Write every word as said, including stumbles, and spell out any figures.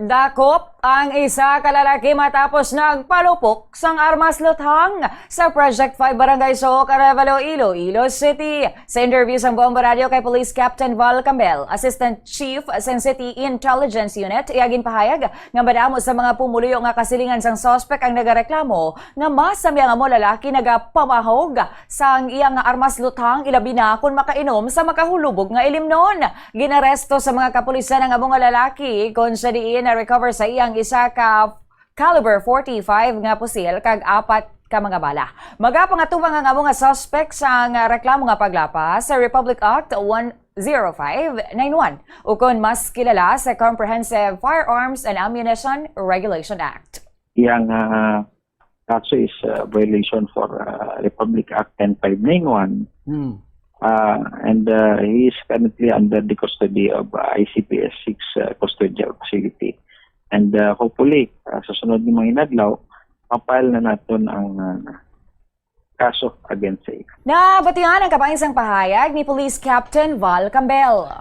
Dakop ang isa ka lalaki matapos nagpalupok sang armas luthang sa Project five Barangay Sook, Arevalo, Iloilo City. Sa interview sang Bombo Radio kay Police Captain Val Cambel, Assistant Chief sang City Intelligence Unit, iya ginpahayag nga madamo sa mga pumuluyo nga kasilingan sang suspek ang nagareklamo nga mas sa mga amo lalaki nagapamahog sang iyang armas luthang, ilabi na kon makainom sa makahulubog nga ilimnon. Ginaresto sa mga kapulisan ang amo nga lalaki, kon sa diin na-recover sa iyang isa ka caliber forty-five nga pusil kag apat ka mga bala. Magapangatubang ang amo nga suspek sang reklamo nga paglapas sa Republic Act one zero five nine one, ukon mas kilala sa Comprehensive Firearms and Ammunition Regulation Act. Yang ah, kaso is uh, violation for uh, Republic Act ten five nine one. Hmm. Uh, and uh, he is currently under the custody of uh, I C P S six uh, custodial facility. And uh, hopefully, uh, sa sunod nga mga inadlaw, mapile na naton ang uh, kaso against sa iya. Nabatian ang kabahin sang pahayag ni Police Captain Val Cambel.